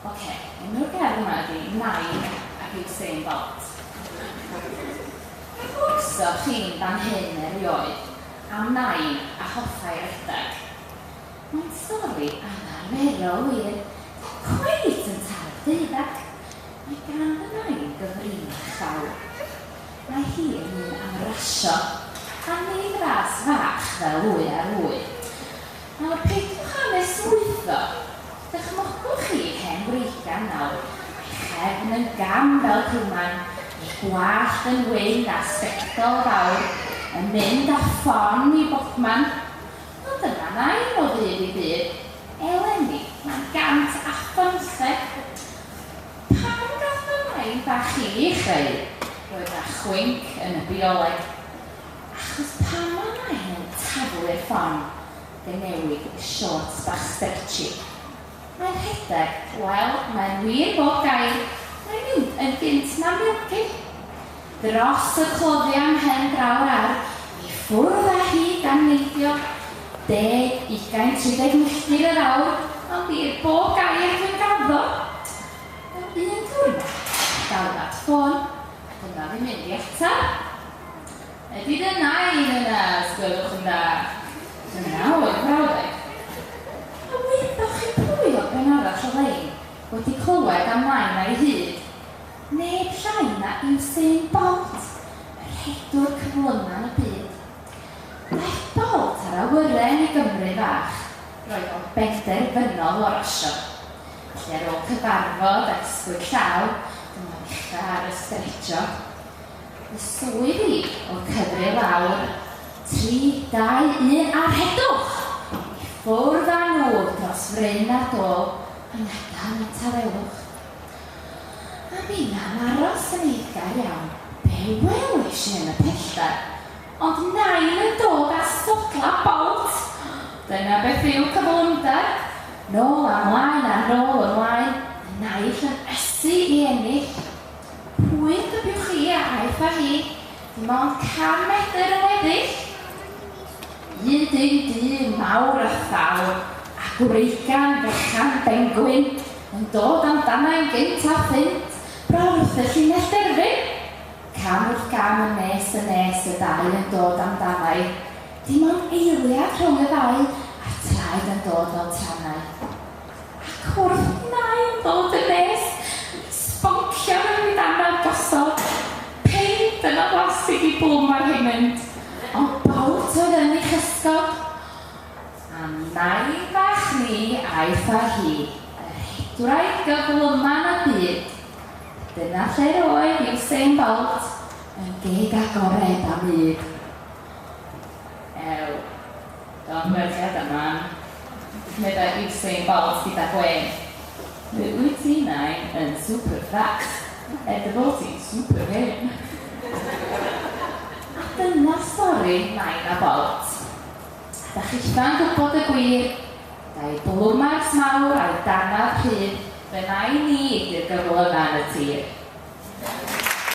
Oce, enw'r gerdd yma ydi Nain ac Usain Bolt. A glywsoch chi'n fan hyn erioed am Nain a hoffai redeg? Mae'n stori anarferol wir, ddim cweit yn taro deuddag. Mae gan fy nain gyfrinach fawr. Mae hi yn un am rasio, a nid ras fach fel wy ar wy. Nawr peidiwch â nesmwytho, dychmygwch chi hen wreigan nawr, a'i chefn yn gam fel crwman, ei gwallt yn wyn a sbectol fawr, yn mynd â ffon i bobman. Wel dyna nain o ddydd i ddydd. Eleni, mae'n 115. Pan gath fy nain bach i ei chreu, roedd 'na chwinc yn y bioleg. Achos pan ma' nain yn taflu'r ffon, fe newid i shorts bach stretchy. Mae'n rhedeg, wel, mae'n wir bob gair, mae'n mynd yn gynt na milgi. Dros y cloddiau ym mhen draw'r ardd, i ffwrdd â hi gan neidio deg, ugain, 30 milltir yr awr, ond wir, bob gair dwi'n gaddo. Wel, un diwrnod, galwad ffôn, a dyma fi'n mynd i ateb. Ydy dy nain yna, os gwelwch yn dda? Dyna oedd brawddeg. A wyddoch chi pwy oedd ben arall y lein wedi clywed am nain a'i hyd? Neb llai na Usain Bolt, y rhedwr cyflyma yn y byd. Daeth Bolt ar awyren i Gymru fach. Roedd o'n benderfynol o rasio. Felly ar ôl cyfarfod ac ysgwyd llaw, dyma ddechrau ar y stretio. Y swydd i oedd cyfri lawr, tri, dau, un, a rhedwch! I ffwrdd â nhw dros fryn a dôl, yng ngadael mewn tawelwch. A minnau'n aros yn eiddgar iawn, be welish i yn y pellter, ond nain yn dod â sodla Bolt! Dyna beth yw cyflymder! Nôl a mlaen a nôl ymlaen, y naill yn ysu i ennill. Pwy dybiwch chi a aeth â hi? Dim ond 100 medr yn weddill! Un dyn du mawr a thal, a gwreigan fechan bengwyn, yn dod amdanai'n gynt a phynt, bron wrth y llinell derfyn. Cam wrth gam yn nes yn nes y ddau yn dod amdanai. Dim ond eiliad rhwng y ddau, a'r traed yn dod fel trannau. Ac wrth nain ddod yn nes, sbonciodd yn ddannodd gosod peint yn o blastig i blwm ar Raymond, ond Bolt oedd yn ei chysgod. A nain fach ni aeth â hi, y rhedwraig gyflyma'n y byd. Dyna lle'r oedd Usain Bolt, yn geg agored a mud. Ew, llongyfarchiadau mam, meddai Usain Bolt gyda gwên. Mi wyt ti, nain, yn super fast, er dy fod ti'n super hen. A dyna stori Nain a Bolt. A da chitha'n gwybod y gwir, gyda'i blwmars mawr a'i dannedd rhydd, fy nain i 'di'r gyflyma yn y tir.